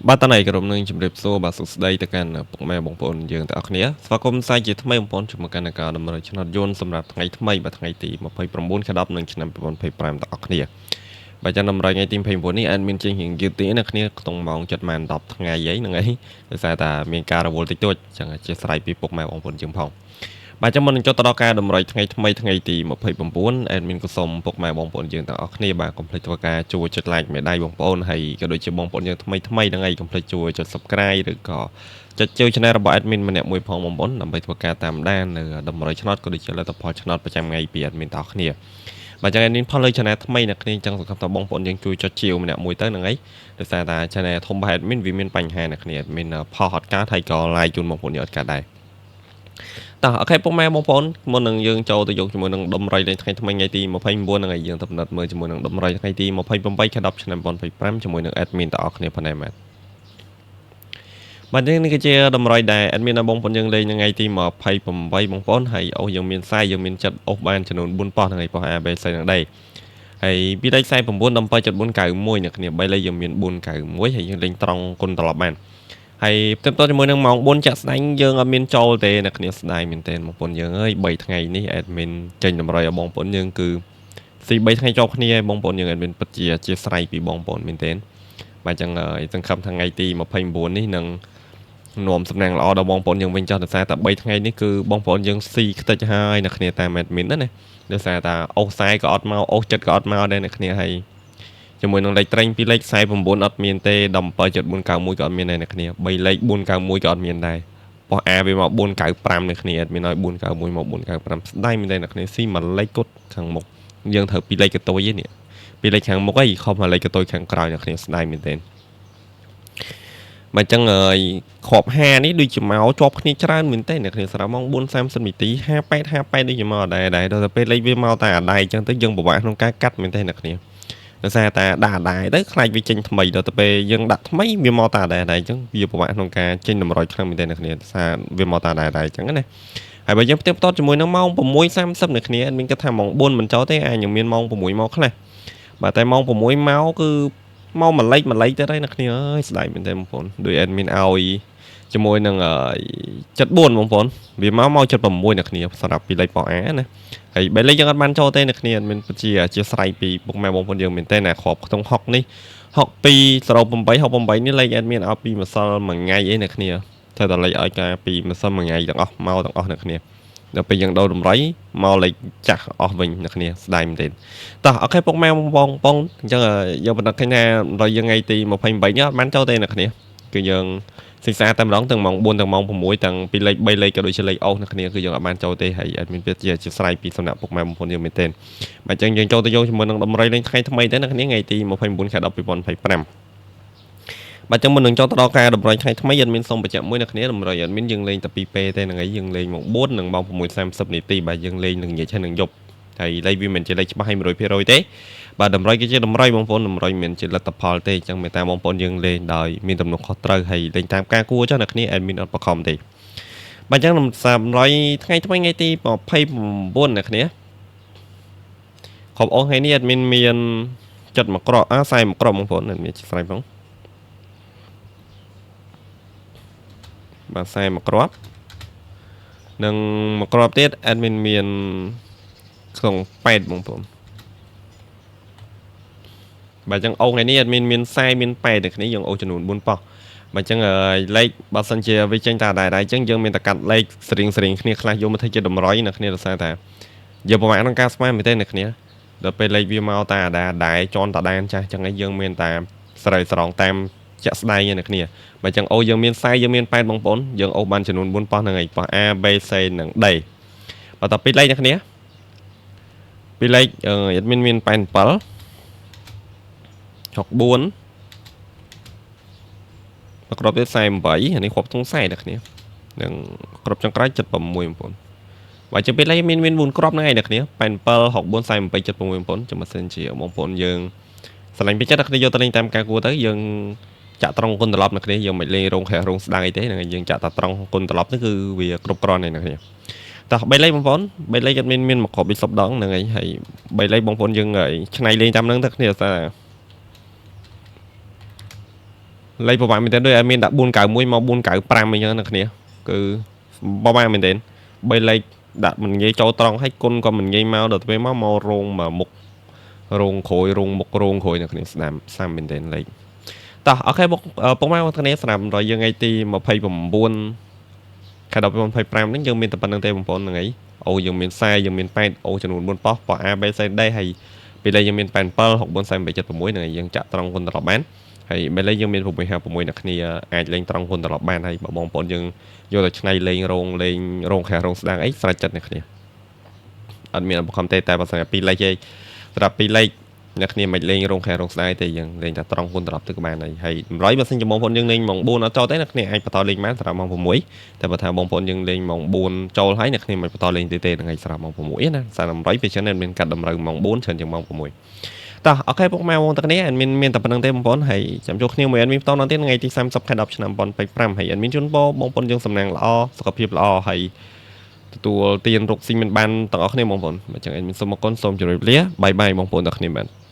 បាទតន័យក្រុមនឹងជម្រាបសួរបាទសួស្តីទៅកាន់ពុកម៉ែបងប្អូនយើងទាំងអស់គ្នាស្វាគមន៍សាជាថ្មីបងប្អូនជួបមកកាន់ការដំណើរឆ្នោតយន្តសម្រាប់ថ្ងៃថ្មីបាទថ្ងៃទី29ខែ10នៃឆ្នាំ2025ទាំងអស់គ្នាបាទចាំតម្រុយថ្ងៃទី29នេះ admin ចេញរៀងយឺតតិចណាគ្នាក្នុងម៉ោង7ម៉ោង10ថ្ងៃអីហ្នឹងឯងដោយសារតែមានការរវល់តិចតួចចឹងអធិស្ឋានពីពុកម៉ែបងប្អូនយើងផងបាទចាំមុននឹងចូលទៅដល់ការតម្រុយថ្ងៃថ្មីថ្ងៃទី29 admin ក៏សូមពុកម៉ែបងប្អូនយើងទាំងអស់គ្នាបាទកុំភ្លេចធ្វើការជួយចុច like មេដៃបងប្អូនហើយក៏ដូចជាបងប្អូនយើងថ្មីថ្មីហ្នឹងឯងកុំភ្លេចជួយចុច subscribe ឬក៏ចុចចូល channel របស់ admin ម្នាក់មួយផងបងប្អូនដើម្បីធ្វើការតាមដាននៅតម្រុយឆ្នោតក៏ដូចជាលទ្ធផលឆ្នោតប្រចាំថ្ងៃពី admin ទាំងអស់គ្នាបាទចឹង admin ផុសលើ channel ថ្មីអ្នកគ្នាចឹងសង្ឃឹមថាបងប្អូនយើងជួយចុចជាវម្នាក់មួយទៅហ្នឹងឯងដោយសារតែ channel ធំរបស់ admin វាមានបញ្ហាអ្នកគ្នា admin ផុសអត់កើតហើយក៏ like ជូនបងប្អូនយើងអត់កើតដែរតោះអូខេពុកម៉ែបងប្អូនមុននឹងយើងចូលទៅយកជាមួយនឹងដំរីលេងថ្ងៃថ្មីថ្ងៃទី29ហ្នឹងហើយយើងទៅពិនិត្យមើលជាមួយនឹងដំរីថ្ងៃទី28ខែ10ឆ្នាំ2025ជាមួយនឹង admin ទាំងអស់គ្នាផងដែរបាទបាទនេះគឺជាតម្រុយដែល admin ដល់បងប្អូនយើងលេងនៅថ្ងៃទី28បងប្អូនហើយអូសយើងមានខ្សែយើងមានចិត្តអូសបានចំនួន4ប៉ុស្តិ៍ហ្នឹងហើយប៉ុស្តិ៍ A B C និង D ហើយពីលេខ49ដល់7.491អ្នកគ្នា3លេខយើងមាន491ហើយយើងលេងត្រង់គុណត្រឡប់បានហើយផ្ទឹមតជាមួយនឹងម៉ោង4ចាក់ស្ដែងយើងអត់មានចូលទេអ្នកគ្នាស្ដាយមែនទែនបងប្អូនយើងអើយ3ថ្ងៃនេះ admin ចេញតម្រុយឲ្យបងប្អូនយើងគឺស៊ី3ថ្ងៃជាប់គ្នាឲ្យបងប្អូនយើង admin ពិតជាអធិស្ឋានពីបងប្អូនមែនទែនបាទអញ្ចឹងសង្ឃឹមថាថ្ងៃទី29នេះនឹងនាំសំណាងល្អដល់បងប្អូនយើងវិញចោះដោយសារតែ3ថ្ងៃនេះគឺបងប្អូនយើងស៊ីខ្ទេចហើយអ្នកគ្នាតាម admin ណាណាដោយសារតែអូសខ្សែក៏អត់មកអូសចិត្តក៏អត់មកដែរអ្នកគ្នាហើយជាមួយនឹងលេខត្រេងពីលេខ49អត់មានទេ17.491ក៏អត់មានដែរអ្នកគ្នា3លេខ491ក៏អត់មានដែរប៉ុស្ A វាមក495អ្នកគ្នាអត់មានឲ្យ491មក495ស្ដាយមែនទេអ្នកគ្នាស៊ីមួយលេខគត់ខាងមុខយើងត្រូវពីរលេខកតុយនេះពីរលេខខាងមុខអីខុសមួយលេខកតុយខាងក្រោយអ្នកគ្នាស្ដាយមែនទេបាទអញ្ចឹងគ្រាប់5នេះដូចជាមកជាប់គ្នាច្រើនមែនទេអ្នកគ្នាសម្រាប់ម៉ោង4:30នាទី58 58ដូចជាមកដែរដែរដល់ទៅពេលលេខវាមកតែអាដៃអញ្ចឹងទៅយើងពិបាកក្នុងការកាត់មែនទេអ្នកគ្នាដោយសារតែដាក់អាដៃទៅខ្លាចវាចេញថ្មីដល់ទៅពេលយើងដាក់ថ្មីវាមកតែអាដៃដែរអញ្ចឹងវាពិបាកក្នុងការចេញតម្រុយខ្លាំងមែនទេអ្នកគ្នាដោយសារវាមកតែអាដៃដែរអញ្ចឹងណាហើយបើយើងផ្ទៀងផ្ទាត់ជាមួយនឹងម៉ោង6:30អ្នកគ្នាមានគិតថាម៉ោង4មិនចូលទេអាចនឹងមានម៉ោង6មកខ្លះបាទតែម៉ោង6មកគឺមកមួយលេខមួយលេខទៅហើយអ្នកគ្នាអើយស្ដាយមែនទេបងប្អូនដូច admin ឲ្យជាមួយនឹង74បងប្អូនវាមកមក76អ្នកគ្នាសម្រាប់ពីលេខប៉អាណាហើយបីលេខយើងអត់បានចូលទេអ្នកគ្នាមានពិតជាអធិស្ឋានពីពុកម៉ែបងប្អូនយើងមែនទេណាគ្រាប់ក្នុង6នេះ62 08 68នេះលេខ admin ឲ្យពីម្សិលមួយថ្ងៃអីអ្នកគ្នាត្រូវតែលេខឲ្យការពីម្សិលមួយថ្ងៃទាំងអស់មកទាំងអស់អ្នកគ្នាដល់ពេលយើងដូរតម្រៃមកលេខចាស់អស់វិញអ្នកគ្នាស្ដាយមែនទេតោះអូខេពុកម៉ែបងបងអញ្ចឹងយើងបន្តឃើញថាដល់យើងថ្ងៃទី28នេះអត់បានចូលទេអ្នកគ្នាគឺយើងសិក្សាតែម្ដងទាំងម៉ោង4ទាំងម៉ោង6ទាំងពីលេខ3លេខក៏ដូចជាលេខអូសអ្នកគ្នាគឺយើងអត់បានចូលទេហើយ admin ពិតជាជាស្រ័យពីសំណាក់ពុកម៉ែបងប្អូនយើងមែនទេបាទអញ្ចឹងយើងចូលទៅយកជាមួយនឹងតម្រុយលេងថ្ងៃថ្មីទៅអ្នកគ្នាថ្ងៃទី29ខែ10 2025បាទចឹងមុននឹងចូលទៅដល់ការតម្រុយថ្ងៃថ្មី admin សូមបញ្ជាក់មួយអ្នកគ្នាតម្រុយ admin យើងលេងតែ2ពេលទេហ្នឹងហើយយើងលេងម៉ោង4និងម៉ោង6:30នាទីបាទយើងលេងនឹងនិយាយឆេះនឹងយប់ហើយលេខវាមិនជាលេខច្បាស់ឲ្យ100%ទេបាទតម្រុយគឺជាតម្រុយបងប្អូនតម្រុយមិនជាលទ្ធផលទេអញ្ចឹងមេតាបងប្អូនយើងលេងដោយមានទំនួលខុសត្រូវហើយលេងតាមការគួរចុះអ្នកគ្នា admin អត់បខំទេបាទអញ្ចឹងតម្រុយថ្ងៃថ្មីថ្ងៃទី29អ្នកគ្នាគ្រប់អូសថ្ងៃនេះ admin មានចិត្តមកក្រក់អា40មកក្រក់បងប្អូន admin ស្រ័យផងបាទ40មកគ្រាប់និងមកគ្រាប់ទៀត admin មានក្នុង8បងប្អូនបាទអញ្ចឹងអូថ្ងៃនេះ admin មាន40មាន8តែគ្នាយើងអូចំនួន4ប៉ុស្តិ៍បាទអញ្ចឹងលេខបើសិនជាវាចេញតែដែរដែរអញ្ចឹងយើងមានតែកាត់លេខស្រៀងស្រៀងគ្នាខ្លះយកមកធ្វើជាតម្រុយនៅគ្នាដោយសារតែយើងប្រហែលក្នុងការស្មានមែនទេនៅគ្នាដល់ពេលលេខវាមកតែអាដែរដែរជន់តាដានចាស់អញ្ចឹងឯងយើងមានតែស្រ័យស្រង់តាមជាក់ស្ដែងអ្នកគ្នាបើអញ្ចឹងអូយើងមាន40យើងមាន8បងប្អូនយើងអូបានចំនួន4ប៉ុស្តិ៍ហ្នឹងឯងប៉ុស្តិ៍ A B C និង D បាទតពីលេខអ្នកគ្នាពីលេខ admin មាន87 64មកគ្រាប់ទៀត48អានេះគ្រាប់ធុង40អ្នកគ្នានិងគ្រាប់ចុងក្រោយ76បងប្អូនបាទជាពេលលេខមាន4គ្រាប់ហ្នឹងឯងអ្នកគ្នា87 64 48 76បងប្អូនចាំបើសិនជាបងប្អូនយើងស្រឡាញ់ពេញចិត្តអ្នកគ្នាយកទៅលេងតាមការគួរទៅយើងចាក់ត្រង់គុណត្រឡប់អ្នកគ្នាយើងមិនលេងរោងខែរោងស្ដាងអីទេហ្នឹងយើងចាក់តែត្រង់គុណត្រឡប់នេះគឺវាគ្រប់គ្រាន់ហើយអ្នកគ្នាតោះ3លេខបងប្អូន3លេខអត់មានមានមកគ្រាប់ដូចសពដងហ្នឹងហើយហើយ3លេខបងប្អូនយើងឆ្នៃលេងតាមហ្នឹងទៅគ្នាសារ លេខពិបាកមែនទែនដូចឲ្យមានដាក់491មក495អីចឹងណាគ្នាគឺពិបាកមែនទែន3លេខដាក់មិនងាយចូលត្រង់ហើយគុណក៏មិនងាយមកដល់ទៅពេលមកមករោងមកមុខរោងក្រោយរោងមុខរោងក្រោយអ្នកគ្នាស្ដាំសាំមែនទែនលេខតោះ OK បុកពុកម៉ែបងប្អូនគ្នាសម្រាប់រយយើងថ្ងៃទី29ខែ10 2025ហ្នឹងយើងមានតែប៉ុណ្្នឹងទេបងប្អូនហ្នឹងហើយអូយើងមាន40យើងមាន8អូចំនួន4ប៉ោះប៉ោះ A B C D ហើយពីលេខយើងមាន87 64 48 76ហ្នឹងហើយយើងចាក់ត្រង់គុណត្រឡប់បានហើយបែលេខយើងមាន656អ្នកគ្នាអាចលេងត្រង់គុណត្រឡប់បានហើយបើបងប្អូនយើងយកទៅឆ្នៃលេងរោងលេងរោងខាងរោងស្ដាងអីស្រេចចិត្តអ្នកគ្នាអត់មានបង្ខំទេតែបើសិនជាពីរលេខទេសម្រាប់ពីរលេខអ្នកគ្នាមិនលេងរោងខាងរោងស្ដាងទេយើងលេងតែត្រង់គុណត្រឡប់ទៅក៏បានហើយហើយតម្រុយបើសិនជាបងប្អូនយើងលេងម៉ោង4អត់ចូលទេអ្នកគ្នាអាចបន្តលេងបានសម្រាប់ម៉ោង6តែបើថាបងប្អូនយើងលេងម៉ោង4ចូលហើយអ្នកគ្នាមិនបន្តលេងទេទេថ្ងៃសម្រាប់ម៉ោង6ណាសារតម្រុយពេលចឹងមានកាត់តម្រូវម៉ោង4ច្រើនជាងម៉ោង6តោះ OK ពុកម៉ែបងប្អូនទាំងគ្នាមានមានតែប៉ុណ្្នឹងទេបងប្អូនហើយចាំជួបគ្នាមួយ admin បន្តទៀតថ្ងៃទី30ខែ10ឆ្នាំ2025ហើយ admin ជូនពរបងប្អូនយើងសំណាងល្អសុខភាពល្អហើយទទួលទានរកស៊ីមិនបានទាំងអស់គ្នាបងប្អូនអញ្ចឹង admin សូមអរគុណសូមជម្រាបលា bye bye បងប្អូនទាំងគ្នាបាទ។